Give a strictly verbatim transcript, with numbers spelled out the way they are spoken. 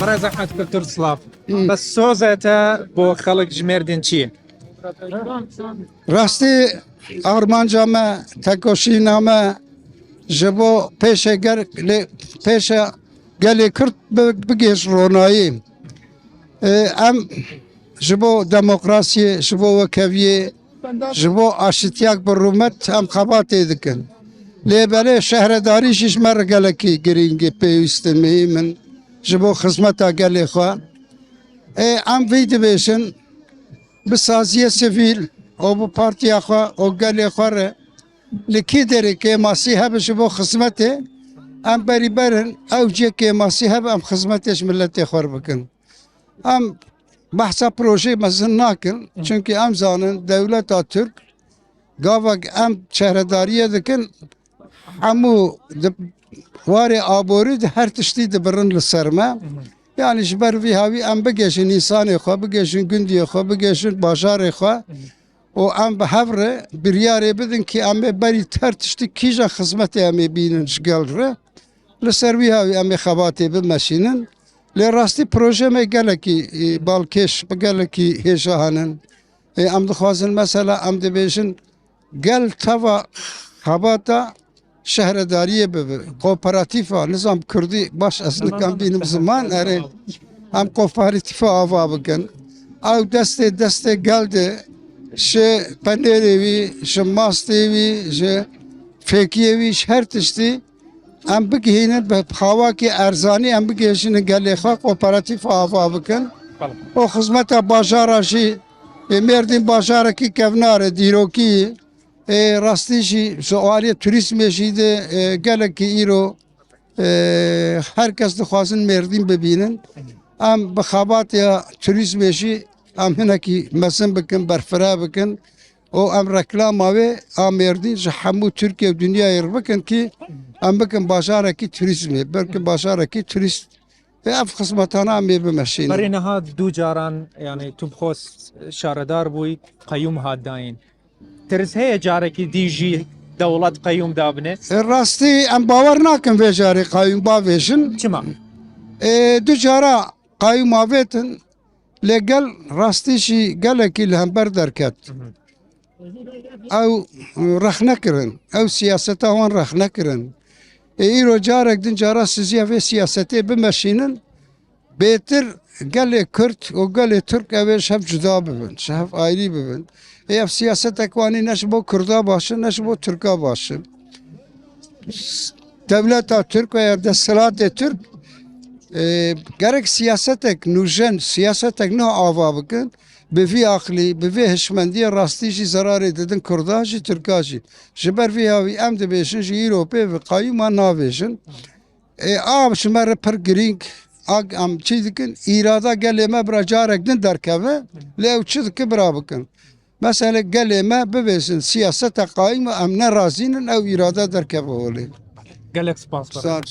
Birêz Ehmed Kultur, silav. Bes soza te bo xelk ji Mêrdîn çi ye? Rastî armanca me, tekoşîna me ji bo pêşê gel-, lê pêşe gelê Kurd bi-, bigihîj ronayî. Ê, em ji bo demokrasiyê, ji bo wekeviyê, ji bo aşitiyak bi rûmet em xebatê dikin. Lê belê şehredarî jî ji me re gelekî girîng e, pêwîst e, muhîm in ji bo xizmeta gelê xwe. Ê, em vî dibêjin, bi saziyê sivîl û bi partiya xwe û gelê xwe re li kî derê kêmasî hebe ji bo xizmetê, em berî berin, ew cihê kêmasî hebe em xizmetê ji miletê xwe re bikin. Em behsa projeyê mezin nakin, çunkî em zanin dewleta Tirk gavek em çehredariyê dikin, hemû di warê aborî de her tiştî dibirin li ser me. Yanî ji ber vî hawî em bigêjin însanê xwe, bigêjin gundiyê xwe, bigêjin bajarê xwe û em bi hev re biryarê bidin kî em ê berî her tiştî kîjan xizmetê em ê bînin ji gel re. Li ser wî hawî em ê xebatê bimeşînin. Lê rastî proje me gelekî, e, balkêş, bi gelekî hêja henin. Ê, em dixwazin mesela em dibêjin gel teva xebata şehredariyê bibe, kooperatîfa, nizam kurdî baş ez nikan bînim ziman, erê em kooperatîfa ava bikin. Ew destê destê gel de ji penêrê wî, ji mastê wî, ji fêkiyê wî, ji her tiştî em bigihînin bi xawakî erzanî, em bigihîjinin gelê xwe, kooperatîfa ava bikin. Belê. Û xizmeta bajara jî, ê, Mêrdîn bajarekî kevnar e, dîrokî ye. Ê, rastî jî ji aliyê turîzmê jî de, ê, gelekî îro, ê, her kes dixwazin Mêrdîn bibînin. Em bi xebatê turîzmê jî em hinekî mezin bikin, berfireh bikin. û em reklama wê a Mêrdîn ji hemû Tirkiye û dinyayê re bikin kî em bikin bajarekî turîzmê, bikin bajarekî turîst. Ê ev xizmetana em ê bimeşînin. Berê niha du caran, yanî tu bi xwe şaredar bûyî, qeyûm hat dayîn. Tirs heye carekî dî jî dewlet qeyûm dabine? Ê rastî em bawer nakin vê carê qeyûm bavêjin. Çima? Ê du cara qeyûm avêtin, lê gel rastî jî gelekî li hember derket. Ew rexne kirin, ew siyaseta wan rexne kirin. Ê îro carek din cara siziya vê siyasetê bimeşînin, bêtir gelê Kurd û gelê Tirk ew ê ji hev cuda bibin, ji hev ayrî bibin. Ê ev siyasetek wanî ne ji bo Kurda baş in, ne ji bo Tirka baş in. Dewleta Tirk veya desthilatê Tirk, e, gerek siyasetek nûjen, siyasetek nuh ava bikin, bi vî aqlî, bi vê hişmendiyê rastî jî zerarê didin Kurda jî, Tirka jî. Ji ber vî hawî em dibêjin ji îro pê ve qeyûma navêjin. Ê, a ji me re pir girîng, a em çi dikin, îrada gelê me bira carek din derkeve, lê ew çi dikin bira bikin. Mesele gelê me bibêjin, siyaseta qeyûma em ne razî nin, ew îrada derkeve holê. Gelek spas. Sağ ol.